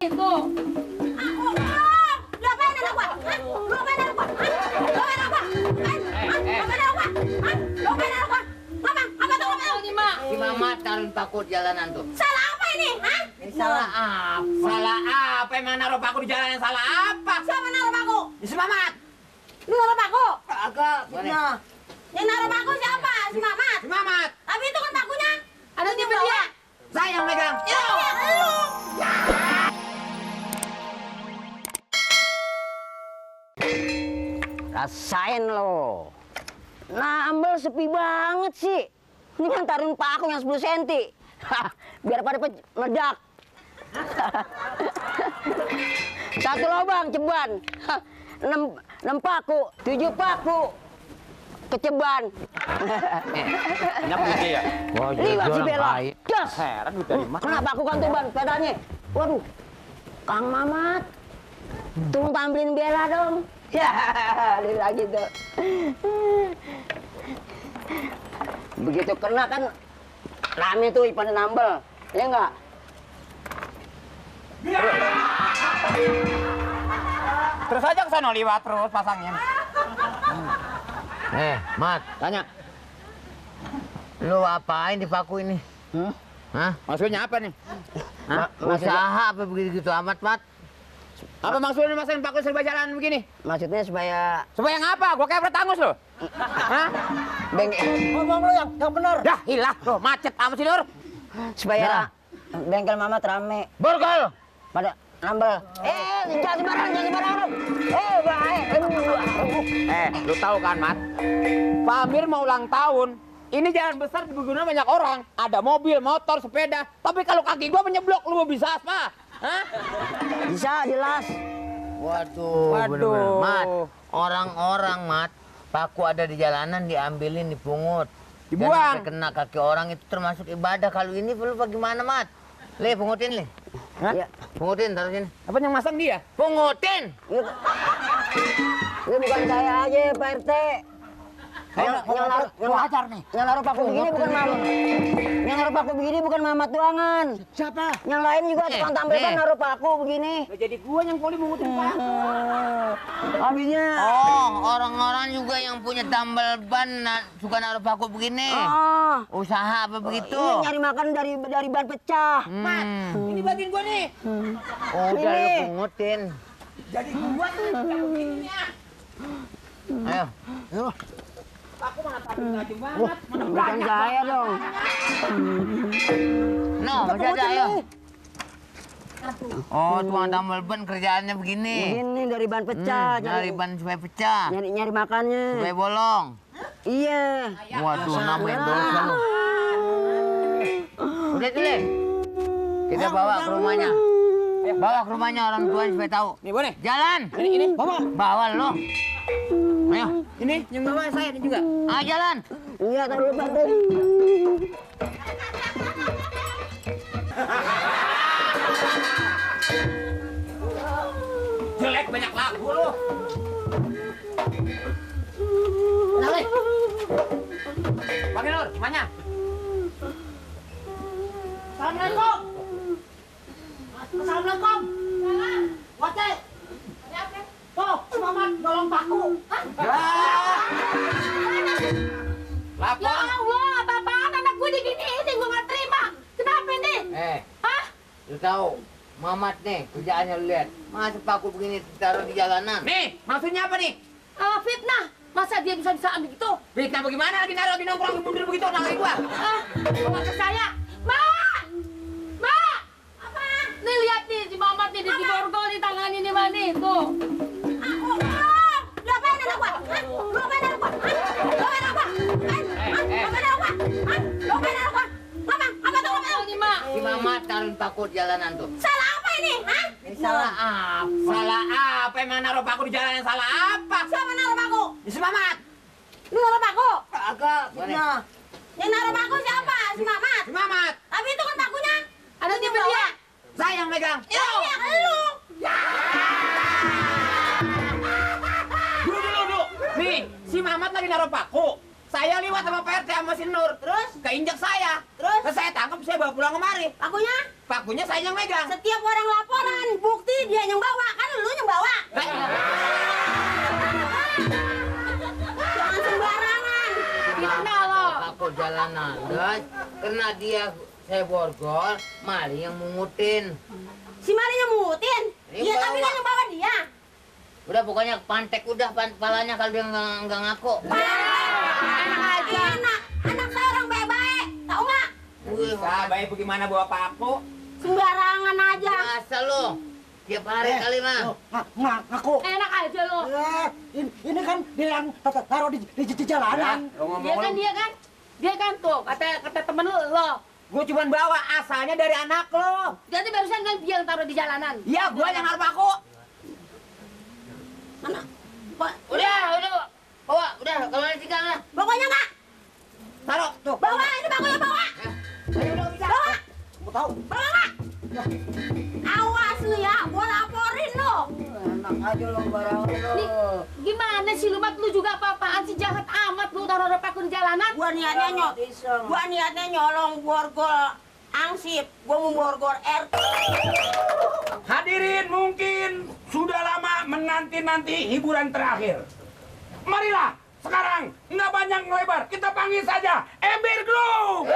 Itu. Lu apain anak gua? Lu apain anak gua? Lu apain anak gua? Lu apain anak gua? Lu apain anak gua? Apa tuh? Ini, Mak. Si Mamat taruh paku di jalanan tuh. Salah apa ini? Hah? Ini salah apa? Salah apa? Emang naruh paku di jalanan salah apa? Siapa naruh paku? Si Mamat. Lu naruh paku? Agak, fitnah. Yang naruh paku siapa? Si Mamat. Si Mamat. Tapi itu kan pakunya. Ada di dia. Saya yang megang. Ya, lu. Rasain lo. Nambel sepi banget sih. Ini kan taruhin paku yang 10 cm. Biar pada meledak. Satu lubang ceban. 6 paku, 7 paku. Keceban. Enak gitu ya? Wah, Liwat si Bella. Gas. Heran udah dari mana? Kenapa aku kan tuban pedalnya? Waduh. Kang Mamat. Tolong tampilin Bella dong. Ya, dia lagi tuh. Begitu kena kan rame tuh pada nambel. Ya enggak? Terus aja ke sono liwat terus pasangin. Mat, Tanya, lu apain di paku ini? Hah? maksudnya apa nih? Hah? Usaha apa begitu amat, Mat? Apa maksudnya masangin paku serba jalan begini? Maksudnya supaya Supaya ngapa? Gua kayak pertangus lo. Hah? ngomong lo yang benar. Dah, hilah lo, macet amat sih, Nur. Supaya bengkel Mamat rame Borgol! pada nambel. Jangan sembarangan. Baik. Lu tahu kan, Mat? Pak Amir mau ulang tahun. Ini jalan besar digunakan banyak orang. Ada mobil, motor, sepeda. Tapi kalau kaki gua menyeblok, lu mau bisa apa? Hah? Bisa jelas. Waduh, Waduh. bener-bener. Mat, orang-orang, Mat, paku ada di jalanan diambilin, dipungut. Dibuang. Jangan sampai kena kaki orang itu termasuk ibadah. Kalau ini perlu bagaimana, Mat? Le, pungutin, Le. Ya. Pungutin, taruh sini. Apa yang masang dia? Pungutin! Ini bukan saya aja, Pak RT. Yang naruh paku begini bukan Mamat. Yang naruh paku begini bukan Mamat doangan. Siapa? Yang lain juga tukang tampil kan nih. naruh paku begini. Jadi gua yang poli mengutin paku. Habisnya. Oh, orang-orang juga yang punya tambal ban suka naruh paku begini. Usaha apa begitu? Ini nyari makan dari ban pecah. Mat, ini bagian gua nih. Udah lu Ini. pungutin. Jadi gua tuh yang begini ya. Ayo. Aku mana pakai baju banget, mana Bukan banyak saya dong. No, masih ada, ayo. Oh, tukang tambal ban kerjaannya begini. Begini dari ban pecah. Nyari ban supaya pecah, Nyari makannya. supaya bolong. Iya. Waduh, namanya dosa lu. Udah tuh, Le. Kita bawa ke rumahnya. Bawa ke rumahnya orang tuanya supaya tahu. Nih, boleh? Jalan. Ini, bawa. Bawa lo. Ayo. Ini yang bawa saya ini juga. Jalan. Iya, taruh dulu Pak RT. Jelek banyak lagu lu. Nale. Bang Nur, gimana? Assalamualaikum. Assalamualaikum. Wate. Tuh, si Mamat nolong paku. Lapor. Ya Allah, apa-apaan anak gue diginiin, gue nggak terima. Kenapa nih? Hah? Lu tahu, Mamat nih kerjaannya lu lihat. Masa paku begini ditaruh di jalanan? Nih, maksudnya apa nih? Fitnah. Masa dia bisa begitu? Fitnah bagaimana lagi naruh lagi nongkrong mundur begitu nangis gua. Gue nggak percaya. Mak! Mak! Apa? Nih lihat nih, si Mamat nih, di borgol di tangannya nih, Mak, nih. Tuh. Lu apain anak gua? Lu apain anak gua? Lu apain anak gua? Lu apain anak gua? Lu apain anak gua? Apa tuh? Nih, Mak. Si Mamat taruh paku di jalanan tuh. Salah apa ini? Hah? Ini salah apa? Salah apa? Emang naruh paku di jalanan salah apa? Siapa naruh paku? Si Mamat. Lu naruh paku? Agak, fitnah. Yang naruh paku siapa? Si Mamat. Si Mamat. Tapi itu kan pakunya. Ada di dia. Saya yang megang. Ya, lu. Dulu. Nih, si Mamat lagi naruh paku. Saya liwat sama Pak RT sama si Nur. Terus keinjak saya. Terus saya tangkap, saya bawa pulang kemari. Pakunya? pakunya saya yang megang. Setiap orang laporan, bukti dia yang bawa, kan lu yang bawa. Jangan sembarangan. Fitnah lo. Paku jalanan, guys. Kena dia saya borgol, maling yang mungutin. Si Marinya mutin. Iya, Iya, tapi bawa. kan yang bawa dia. Udah pokoknya pantek udah palanya kalau dia nggak ngaku. Enak aja. Anak saya orang baik-baik. Tahu nggak? Wih, Baik bagaimana bawa paku? Sembarangan aja. masa lo? Tiap hari kali mah. Ngaku. Enak aja lo. Ini kan dia yang taruh di jalanan. Lo ngomong Dia kan lo. dia kan. Dia kan tuh kata temen lo. Gue cuma bawa asalnya dari anak lo. Jadi barusan kan dia yang taruh di jalanan. Iya, gue yang naruh paku. Mana? Pak, Udah. Bawa, udah kalau tinggal lah. pokoknya nggak. Taruh tuh. Bawa, ini pakunya bawa. Bawa. Mau tahu? Bawa nggak? Awas lu ya, gua laporin lu. Enak aja lo barang Nih, gimana sih lu, Mat? Lu juga apa-apaan sih? Jahat amat lu taruh paku di jalanan. Gua niatnya nyolong borgol angsip. Gua mau borgol RT. Hadirin mungkin sudah lama menanti-nanti hiburan terakhir. Marilah sekarang nggak banyak ngelebar, kita panggil saja Ember Group.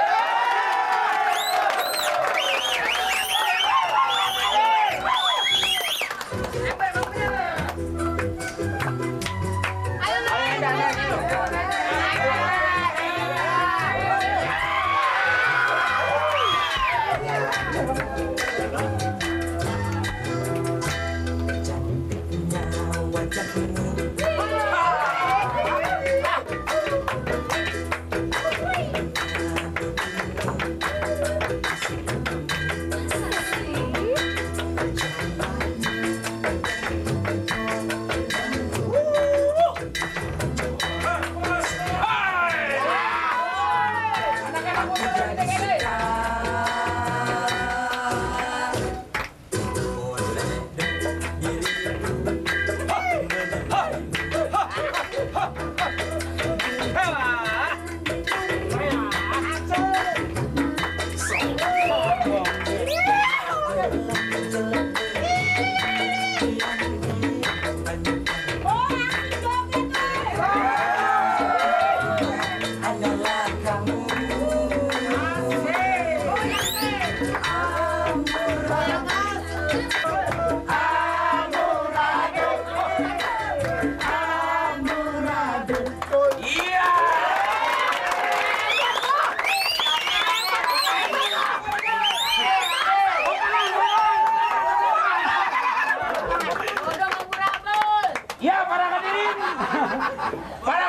Ya para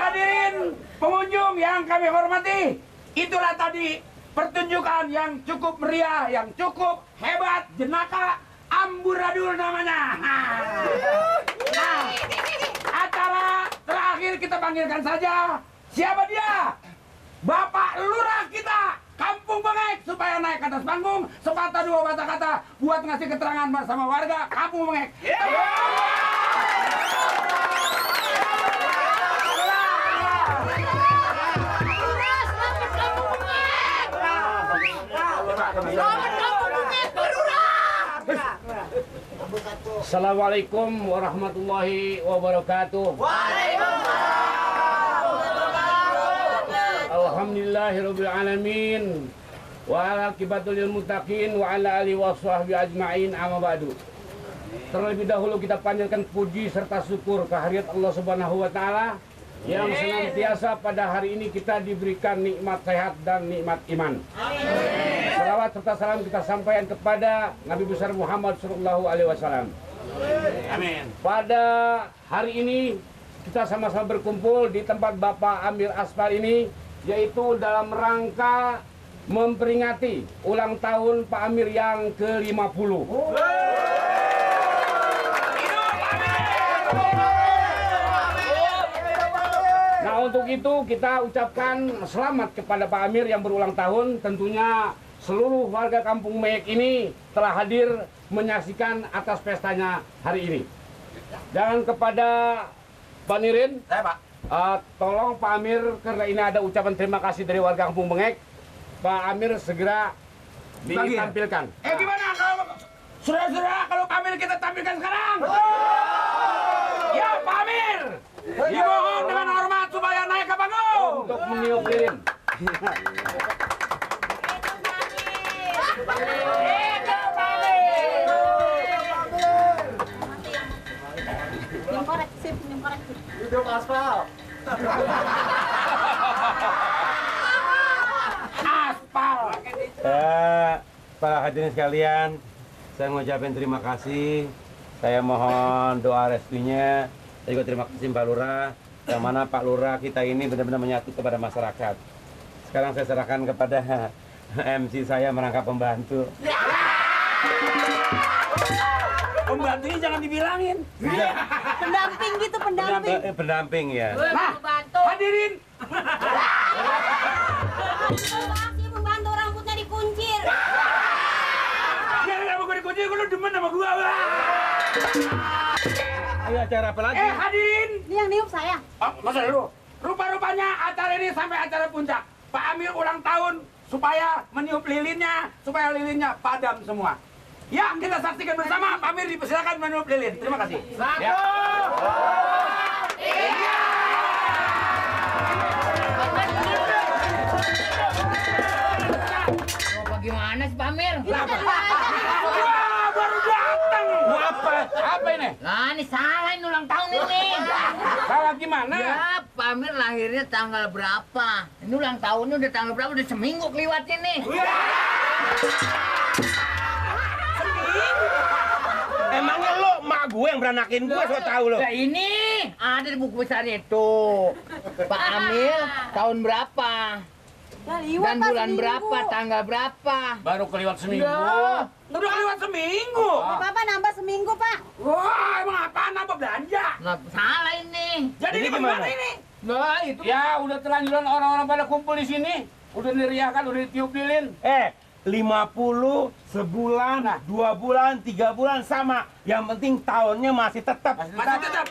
hadirin pengunjung yang kami hormati, itulah tadi pertunjukan yang cukup meriah, yang cukup hebat, jenaka, amburadul namanya. Nah, acara terakhir kita panggilkan saja, siapa dia? Bapak Lurah kita, Kampung Bengek, supaya naik ke atas panggung, sepatah dua patah kata buat ngasih keterangan sama warga Kampung Bengek. Assalamualaikum warahmatullahi wabarakatuh. Alhamdulillahirabbil alamin. Wa aqibatul lil muttaqin wa ala alihi washabbihi ajmain, amma ba'du. Terlebih dahulu kita panjatkan puji serta syukur kehadirat Allah Subhanahu wa taala yang senantiasa pada hari ini kita diberikan nikmat sehat dan nikmat iman. Salawat serta salam kita sampaikan kepada Nabi besar Muhammad sallallahu alaihi wasallam. Amin. Pada hari ini kita sama-sama berkumpul di tempat Bapak Amir Aspar ini, yaitu dalam rangka memperingati ulang tahun Pak Amir yang ke-50. Nah, untuk itu kita ucapkan selamat kepada Pak Amir yang berulang tahun. Tentunya seluruh warga Kampung Bengek ini telah hadir menyaksikan atas pestanya hari ini. Dan kepada Pak Nirin, Saya, Pak. tolong Pak Amir, karena ini ada ucapan terima kasih dari warga Kampung Bengek, Pak Amir segera ditampilkan. Gimana? Saudara-saudara, kalau Pak Amir kita tampilkan sekarang. Ya, Pak Amir. Dimohon dengan hormat supaya naik ke panggung. Untuk meniup lilin. Yang korek, sip, yang korek. Hidup aspal. Aspal. Para hadirin sekalian, saya mengucapkan terima kasih. Saya mohon doa restunya. Saya juga terima kasih Pak Lurah, yang mana Pak Lurah kita ini benar-benar menyatu kepada masyarakat. Sekarang saya serahkan kepada MC saya merangkap pembantu. Pembantunya jangan dibilangin. Pendamping gitu, pendamping. Pendamping ya. Nah, hadirin. Masih membantu rambutnya dikuncir. Ya, sama gue dikunci, lu demen sama gua. Ayo acara apa lagi? Hadirin. Ini yang niup saya. Oh, masa lu? Rupa-rupanya acara ini sampai acara puncak. Pak Amir ulang tahun supaya meniup lilinnya, supaya lilinnya padam semua. Ya, kita saksikan bersama. Pak Amir dipersilakan meniup lilin. Terima kasih. Satu, tiga. Bagaimana sih Pak Amir? Wah, baru datang. Apa ini? Lah ini salah ini ulang tahun ini. Salah gimana? Ya, Pak Amir lahirnya tanggal berapa? Ini ulang tahunnya udah tanggal berapa? Udah seminggu kelewatnya nih. Emangnya lo mak gue yang beranakin gue, so tau lo. Lah ini ada di buku besarnya itu. Pak Amir tahun berapa? Ya, liwat, Dan Pak, bulan seminggu. berapa? Tanggal berapa? Baru kelewat seminggu. Udah kelewat seminggu. Bapak nambah seminggu, Pak. Wah, emang apaan? Apa belanja? Nah, salah ini. Jadi Ini gimana gimana? ini? Nah, itu Ya, udah terlanjuran orang-orang pada kumpul di sini. Udah diriakan, udah ditiup lilin. 50 sebulan, 2 bulan, 3 bulan sama. Yang penting tahunnya masih tetap. Masih tetap.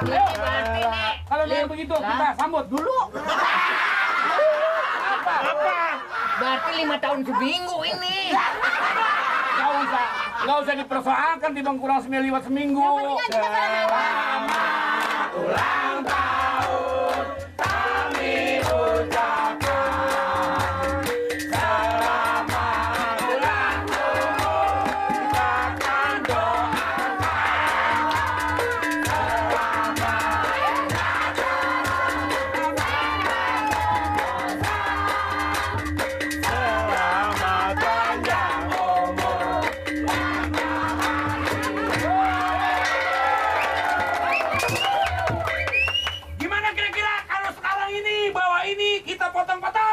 ini berarti nih. Kalau dengan begitu, kita sambut dulu. Apa? Berarti 5 tahun seminggu ini. Nggak usah dipersoalkan, timbang kurang seminggu lewat seminggu. Selamat ulang tahun, kami ucapkan. Selamat ulang tahun, kita akan doakan. Selamat panjang umur. Gimana kira-kira kalau sekarang ini, bawa ini, kita potong-potong?